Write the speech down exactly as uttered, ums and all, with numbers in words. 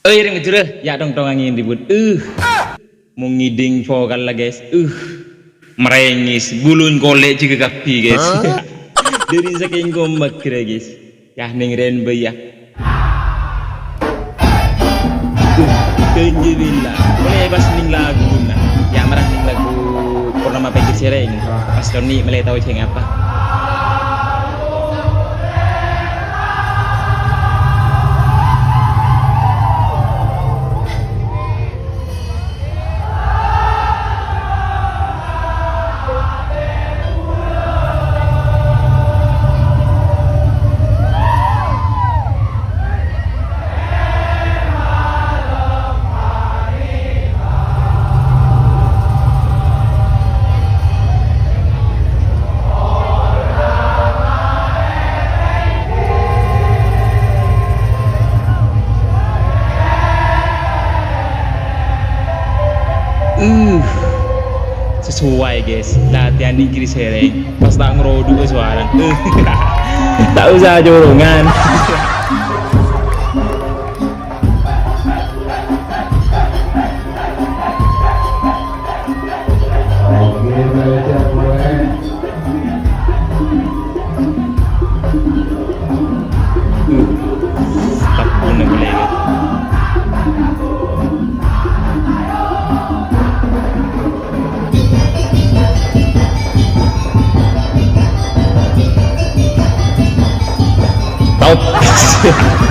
Oi, rèng Madhurâ, yâ' tong-tong angèn ribut. Uh, mon ngèdhing vokal la, guys. Uh, marèngès, bulun kolè' jâgâ kabbhi, guys. Hah? Dhâri sakèng kompak ghârâ, guys. Yâ, nèng rèn bhâi, yâ. Uh, ghânjhâ bilâ. Polè pas nèng laguna. Yâ, marè nèng lagu Purnama Pènggir Sèrèng. Pas kènè' mèlè tao jhâ' ngapa. Uh, sesuai, guys. Latihan nèng ghiri sèrèng. Pas ta' ngrodu'â sowarana. Uh, ta' osa corongan. Top.